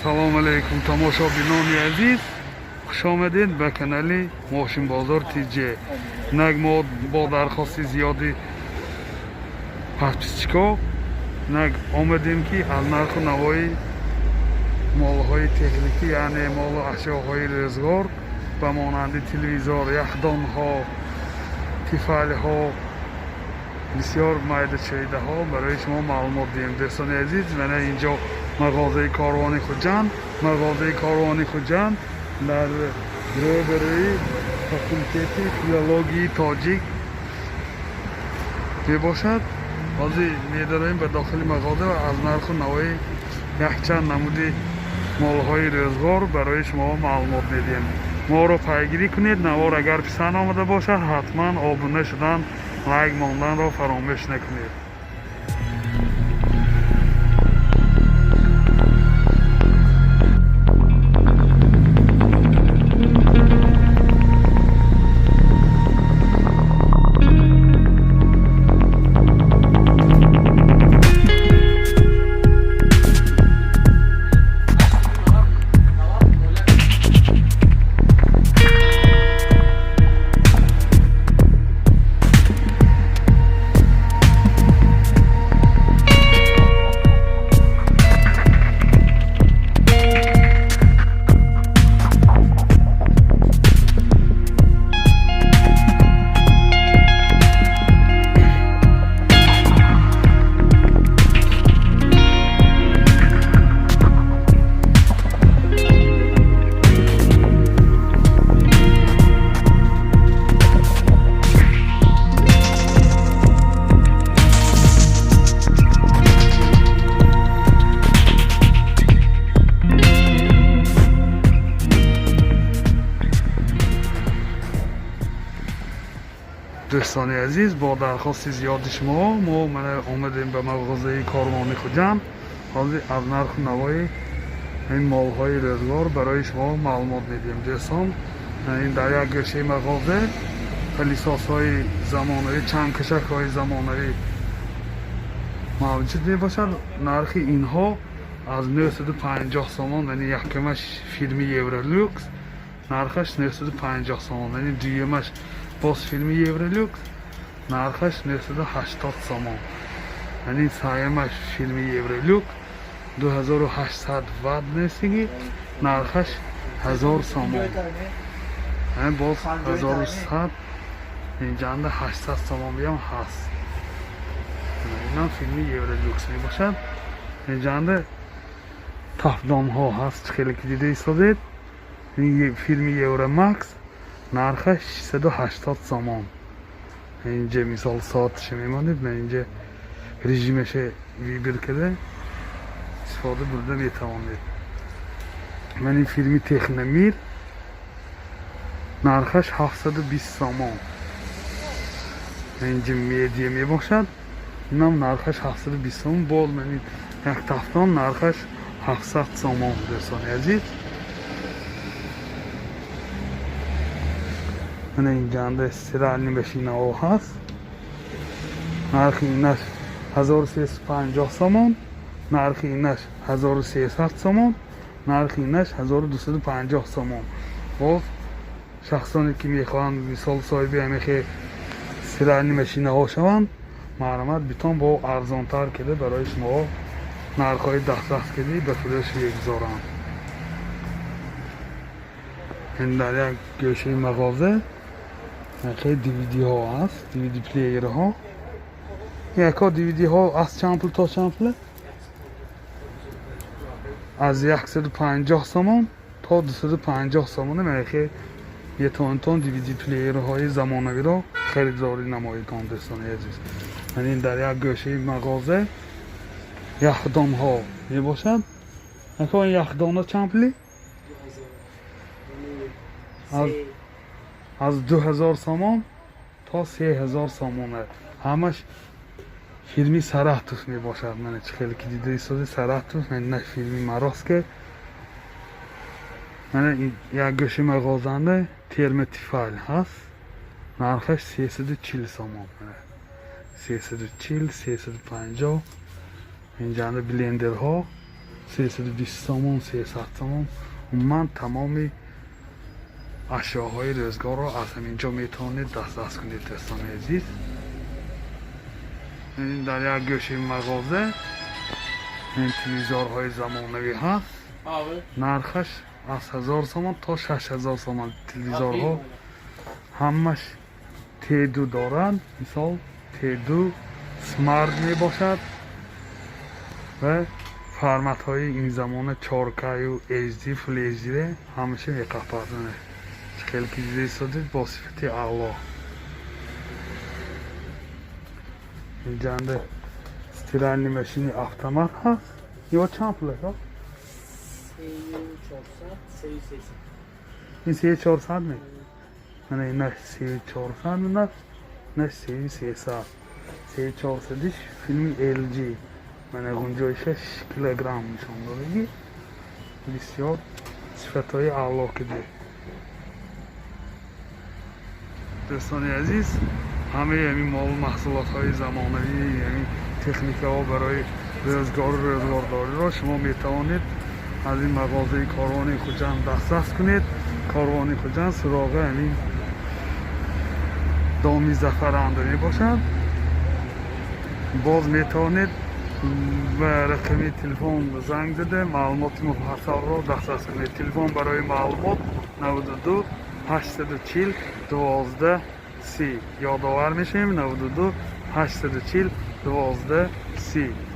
Салом алейкум, тамошобинони азиз, хуш омадед ба канали Мошинбозор ТЖ. Инак мо бо дархости зиёди подписчико инак омадем, ки аз нарху навои молҳои техникӣ, яъне молу ашёҳои рӯзгор ба монанди телевизор, яхдонҳо, тифалҳо, бисёр майдачӯидаҳо барои шумо маълумот диҳем. Дӯстони азиз, мана инҷо мағозаи Корвони Хуҷанд, мағозаи Корвони Хуҷанд дар рӯбарӯи факултети филологии тоҷик мебошад. Ҳозир медароем ба дохили мағоза ва аз нарху навои якчанд намуди молҳои рӯзгор барои шумо маълумот медиҳем. Моро пайгирӣ кунед. Навор агар писанд омада бошад, ҳатман обуна шудан, лайк монданро фаромӯш накунед. Дӯстони азиз, бо дархости зиёди шумо мо мана омадем ба мағозаи Корвони Хуҷанд. Ҳозир аз нарху навои ин молҳои рӯзгор барои шумо маълумот медиҳем. Дӯстон, ин дар як гӯшаи мағоза пылесосҳои замонавӣ, чангкашакҳои замонавӣ мавҷуд мебошад. Нархи инҳо аз 950 сомон, яъне якумаш фирми Евролюкс, нархаш 950 сомон, яъне дуюмаш боз фирми Евролюкс, нархаш 980 сомон, яъне сеюмаш фирми Евролюкс, 2800 ватт несиги, нархаш 1000 сомон, яъне боз 1100, инҷанда 800 сомон биям ҳаст. Инам фирми Евролюкс мебошад. Инҷанда тафдонҳо ҳаст, хеле ки дида истодед. Ин фирми Евромакс, нархаш 680 сомон. Инҷа мисол соатша мемонед, ман инҷа режимаша выбор карда истифода бурда метавонед. Ман ин фирми Техномир, нархаш 720 сомон. Инҷа медиа мебошад, инам нархаш 720 сомон. Боз ман ин як тафтон, нархаш 700 сомон. Дӯстони азиз, мана инҷанда стиральный машинаҳо ҳаст. Нархи инаш 1350 сомон, нархи инаш 1300 сомон, нархи инаш 1250 сомон. Боз шахсоне ки мехоҳанд, мисол, соҳиби ҳамихе стиральный машинаҳо шаванд, марҳамат, битон бо арзонтар карда барои шумо нархҳои дастрас кардӣ ба фурӯш мегузоранд. Ин дар як гӯшаи мағоза хеле дивидиҳо ҳаст, дивиди плеерҳо. Яко, дивидиҳо аз чанд пул то чанд пул? Аз 150 сомон то 250 сомон мехе метавонитон дивиди плеерҳои замонавиро харидорӣ намоедон. Дӯстони азиз, ин дар як гӯшаи мағоза яхдонҳо мебошад. Яко, ин яхдонҳо чанд пули? Аз 2000 сомон то 3000 сомона. Ҳамаш фирми Саратов мебошад. Мана, чӣ хеле ки дида истоди, Саратов, на фирми Мароске. Мана як гӯшаи мағозанда термотифал ҳаст, нархаш 340 сомон, 340, 350. Инҷанда блендерҳо. 320 сомон, 300 сомон. Умуман, тамоми ашёҳои рӯзгорро аз ҳамин ҷо метавонед дастрас кунед, дӯстони азиз. Дар як гӯшаи мағоза ин телевизорҳои замонавӣ ҳаст. Нархаш аз 1000 сомон то 6000 сомон. Телевизорҳо ҳамаш Т2 доранд, мисол, Т2 смарт мебошад ва форматҳои ин замона, 4К-ю HD, Full HD ҳамаша меқапад. Хеле ки дида истодед, бо сифати аъло. Инҷанда стиральный машини автомат ҳаст. Ё чанд пул аст? Ин 3400 ме? Мана, ина 3400 на, на 3300. 3400-иш филми LG. Мана, гунҷоиша 6 килограмм нишон додагӣ, бисёр сифатҳои аъло киди. Дӯстони азиз, ҳамаи ҳамин молу маҳсулотҳои замонавӣ, ҳамин техникаҳо барои рӯзгору рӯзгордориро шумо метавонед аз ин мағозаи Корвони Хуҷанд дастрас кунед. Корвони Хуҷанд суроға ҳамин Доми Зафаранда мебошад. Боз метавонед ба рақами телефон занг зада, маълумоти муфассалро дастрас кунед. Телефон барои маълумот 92 840 12 30. Ёдовар мешавем: 92 840 12 30.